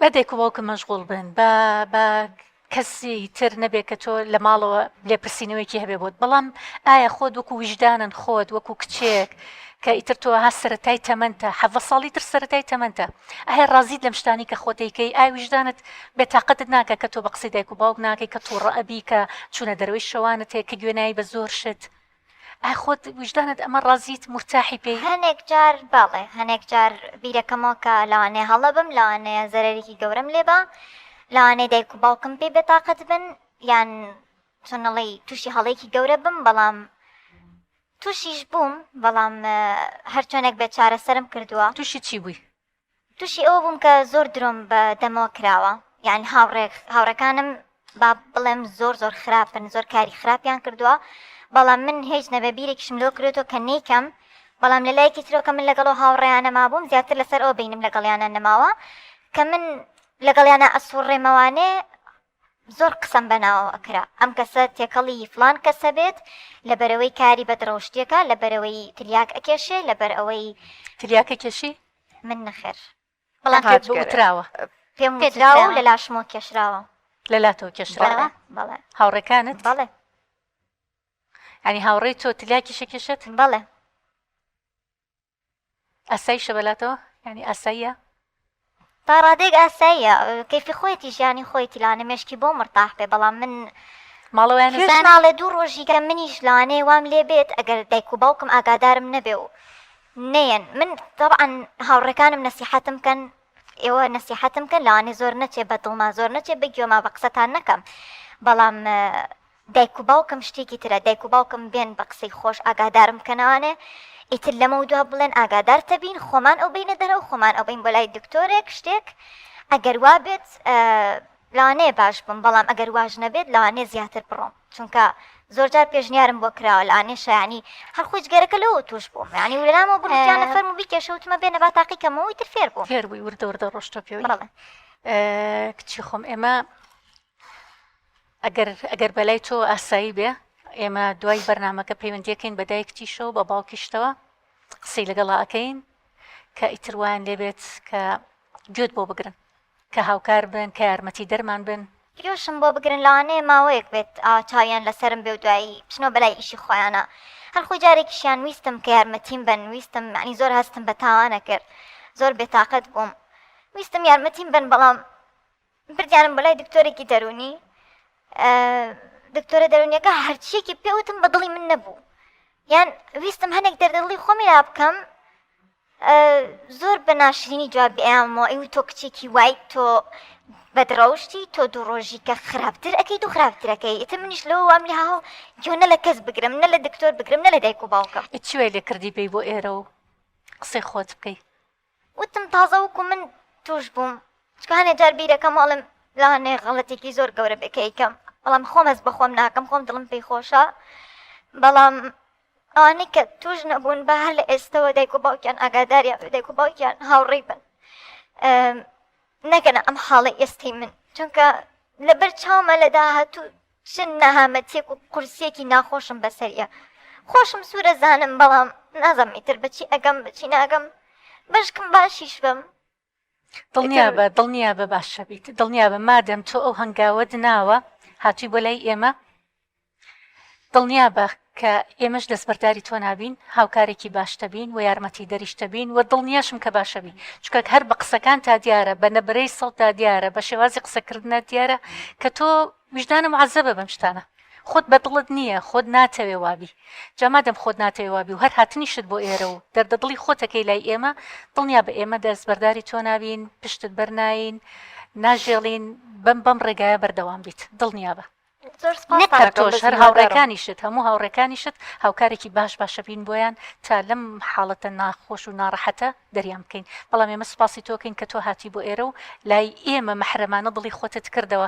با دایک و باوکم مەشغوڵ بن با با کەسی تر نەبێ کە تۆ لە ماڵەوە لێپرسینەوەیەکی هەبێ بۆت بەڵام ئایا خۆت وەکو ویژدانن خۆت وەکو کچێک کە ئیتر تۆ ها سەتای تەمەنتە حەڤە ساڵی تر سەتای تەمەنتە ئایا ڕازیت لەم شتانی کە خۆتەیکەی ئای ویژدانت بێتاقەتت ناکە کە تۆ بە قسەی دایک و باوک ناکەی کە تووڕە ئەبی کە چوونە دەرەوەی شەوانت هەیە کە گوێنایی بە زۆر شت ئای خۆت ویژدانت ئەمە ڕازیت مورتاحی پێی؟ هەنێک جار بەڵێ، هەنێک جار بیرەکەمەوە کە لەوانەیە هەڵە بم، لەوانەیە زەرەرێکی گەورەم لێ با، لەوانەیە دایک و باوکم پێی بێتاقەت بن، یان چۆن ئەڵێی تووشی هەڵەیەکی گەورە بم، بەڵام تووشیش بووم، بەڵام هەرچۆنێک بێت چارەسەرم کردووە. تووشی چی بووی؟ توشی ئەوە بووم کە زۆر درۆم بە دەمەوە کراوە یان هاوڕێ هاوڕەکانم با بڵێم زۆر زۆر خراپن زۆر کاری خراپیان کردووە بەڵام من هیچ نەبێ بیرێکیشم لەوە کرێتەوە کە نیکەم بەڵام لە لایەکی ترەوە کە من لەگەڵ هاوڕێیانە مابووم زیاتر لەسەر ئەو بینم لەگەڵیانە نەماوە کە من لەگەڵیانە ئەسوڕێمەوانێ زۆر قسەم بەناوەوە ئەکرا ئەم کەسە تێکەڵی فڵان کەسە بێت لەبەرئەوەی کاری بەدڕەوشتیەکە لەبەرئەوەی تلیاک ئەکێشێ لەبەرئەوەی تلیاک ئەکێشی؟ من نەخێر بەڵام پێت وتراوە پێم وتراوە و لە لاشمەوە کێشراوە لە لاتەوە کێشراوە بەڵێ هاوڕێکانت بەڵێ ینی هاوڕێی تۆ تلیاکیش ئەکێشێت بەڵێ ئاساییشە بەلاتەوە یانی ئاساییە؟ تا ڕادەیەک ئاساییە کەیفی خۆیەتی ژیانی خۆیەتی لەوانە مێشکی بۆ مرتاح بێ بەڵام من ماڵەوەیان کێش ناڵێ دوو ڕۆژی کە منیش لەوانەیە وام لێ بێت ئەگەر دایک و باوکم ئاگادارم نەبێ و نەیەن من طبعا هاوڕێکانم نەسیحەتم کەن ئێوە نەسیحەتم کەن لەوانەیە زۆر نەچێ بە دڵما زۆر نەچێ بە گوێما بە قسەتان نەکەم بەڵام دایک و باوکم شتێکی ترە دایک و باوکم بێن بە قسەی خۆش ئاگادارم بکەنەوانێ ئیتر لەمەو دوا بڵێن ئاگادار تەبین خۆمان ئەو بینە دەرەوە خۆمان ئەو بین بۆ لای دکتۆرێک شتێک ئەگەر وا بێت لەوانەیە باش بم بەڵام ئەگەر واش نەبێت لەوانەیە زیاتر بڕۆم چونکە زۆرجار پێشنیارم بۆ کراوە لەوانەیە شایانی هەر خۆی جگەرەکە لەوە توش بووم یعنی لەلامەوە بڕیانە فەرموو بیکێشە وتمە بێنە با تاقی کەمەوە ئیتر فێر بووم فێر بووی وردە وردە ڕۆشتە پێوەی بەڵێ کچی خۆم ئێمە ئەگەر ئەگەر بەلای تۆ ئاسایی بێ ئێمە دوای بەرنمەکە پەیوەندیەکەین بە دایکتیشەوە بە باوکیشتەوە قسەی لەگەڵا ئەکەین کە ئیتر وایان لێبێت کە گوێت بۆ بگرن کە هاوکار بن کە یارمەتی دەرمان بن. گوێشم بۆ بگرن لەوانەیە ماوەیەک بێت ئاوا چاویان لەسەرم بێ و دوایی بچنەوە بەلای ئیشی خۆیانا هەر خۆی جارێکیشیان ویستم کە یارمەتیم بەن ویستم یانی زۆر هەستم بە تاوان ئەکرد زۆر بێتاقەت بووم ویستم یارمەتیم بەن بەڵام بردیانم بۆ لای دکتۆرێکی دەروونی دکتۆرە دەروونیەکە هەرچیەکی پێوتم بە دڵی من نەبوو یان ویستم هەنێک دەردڵی خۆمی لا بکەم زۆر بە ناشرینی جواب ئەیامەوە ئەی تۆ کچێکی وای تۆ بەدڕەوشتی تۆ دوو ڕۆژی کە خراپتر ئەەکەیت و خراپترەکەی ئیتر منیش لەوە وام لێ هاو گوێ نە لە کەس بگرم نە لە دکتۆر بگرم نە لە دایک و باوکم چی وای لێ کردی بێی بۆ ئێرە و قسەی خۆت بکەی؟ وتم تازە وەکو من توش بووم چونکە هەنێ جار بیرەکەم ئەڵێم لەوانەیە غەڵەتێکی زۆر گەورە بێ کە ئەیکەم بەڵام خۆم هەست بە خۆم ناکەم خۆم دڵم پێی خۆشە بەڵام ئەوانەی کە توش نەبوون بە هەر لە ئێستەوە دایک و باوکیان ئاگاداریان بێ دایک و باوکیان هاوڕێی بن نەگەنە ئەم حاڵەی ئێستەی من چونکە لەبەر چاومە لە داهاتوو چ نەهامەتیەک و قورسیەکی ناخۆشم بەسەریە خۆشم سوورە زانم بەڵام نازانم ئیتر بەچی ئەگەم بەچی ناگەم بەشکم باشیش بم. دڵنیابە دڵنیابە باشە بیت دڵنیابە مادەم تۆ ئەو هەنگاوەت ناوە هاتووی بۆ لای ئێمە دڵنیابە کە ئێمەش دەستبەرداری تۆ نابین هاوکارێکی باش دەبین و یارمەتی دەریش دەبین و دڵنیاشم کە باشە بی چونکە هەر بە قسەکان تا دیارە بە نەبرەی سەوت تا دیارە بە شێوازی قسەکردنە دیارە کە تۆ ویژدانە معەزەبە بەم شتانە خۆت بە دڵت نییە خۆت ناتەوێ وابی جا مادەم خۆت ناتەوێ وابی و هەر هاتنیشت بۆ ئێرە و دەردە دڵی خۆتەکەی لای ئێمە دڵنیا بە ئێمە دەستبەرداری تۆ نابین پشتت بەرناین ناژێڵین بەم بەم ڕێگایە بەردەوام بیت دڵنیابە زۆر سپاستان نەک هەر ئەکەم تۆش بەس هەر هیوادارم. هاوڕێکانیشت هەموو هاوڕێکانیشت هاوکارێکی باش باشە بین بۆیان تا لەم حاڵەتە ناخۆش و ناڕەحەتە دەریان بکەین بەڵام ئێمە سوپاسی تۆ کەین کە تۆ هاتی بۆ ئێرە و لای ئێمە مەحرەمانە دڵی خۆتت کردەوە.